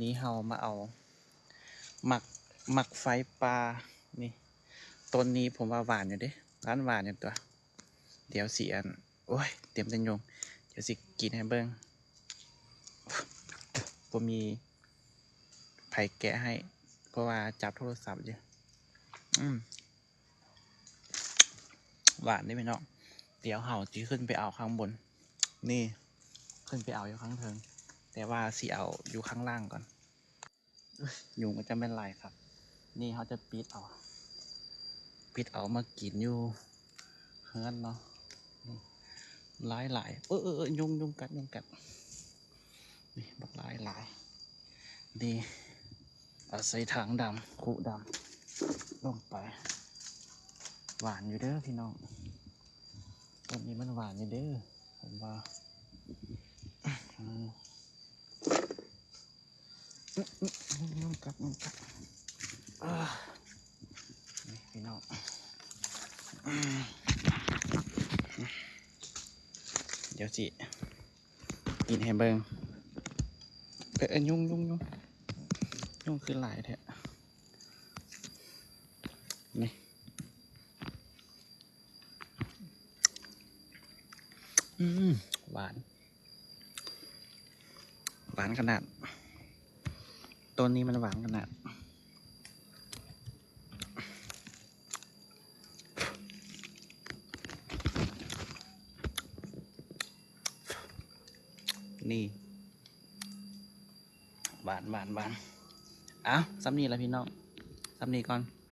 ນີ້ເຮົາມາເອົາໝາກ ໝາກໄຟປ່ານີ້ ຕົ້ນນີ້ຜົມວ່າຫວານຢູ່ເດ້ ຫຼານຫວານຢູ່ຕົວະ. ດຽວຊິອັນ ໂອ້ຍ ເຕັມແຕ່ຍຸງ ດຽວຊິກິນໃຫ້ເບິ່ງ. ບໍ່ມີໃຜແກະໃຫ້ ເພາະວ່າຈັບໂທລະສັບຢູ່. ອືມ ຫວານເດ້ພີ່ນ້ອງ. ດຽວເຮົາຊິຂຶ້ນໄປເອົາຂ້າງບົນ ນີ້ ຂຶ້ນໄປເອົາຢູ່ຂ້າງເທິງ ແຕ່ວ່າຊິເອົາຢູ່ຂ້າງລ່າງກ່ອນ. ຍຸງກໍຈະແມ່ນຫຼາຍຄັກ. ນີ້ເຮົາຈະປິດເອົາ ປິດເອົາມາກິນຢູ່ເຮືອນເນາະ. ຫຼາຍໆ ເອີໆ ຍຸງ ຍຸງກັດ ຍຸງກັດ. ນີ້ບັກຫຼາຍໆ ນີ້ ເອົາໃສ່ຖັງດຳ ຄຸດຳລົງໄປ. ຫວານຢູ່ເດີພີ່ນ້ອງ ຕົ້ນນີ້ມັນຫວານຢູ່ເດີ ຜົມວ່າ. ອືມ ຍຸງກັດ ຍຸງກັດ. ເອີ ນີ້ພີ່ນ້ອງ ດຽວຊິ ກິນໃຫ້ເບິ່ງ. ເອີ ຍຸງ ຍຸງ ຍຸງ ຍຸງຄືຫຼາຍແທ້ ນີ້. ອືມ ຫວານ ຫວານຂະໜາດ ຕົ້ນນີ້ມັນຫວານຂະໜາດ. ນີ້ ຫວານ ຫວານ ຫວານ. ເອົາ ສ່ຳນີ້ລະພີ່ນ້ອງ ສ່ຳນີ້ກ່ອນ.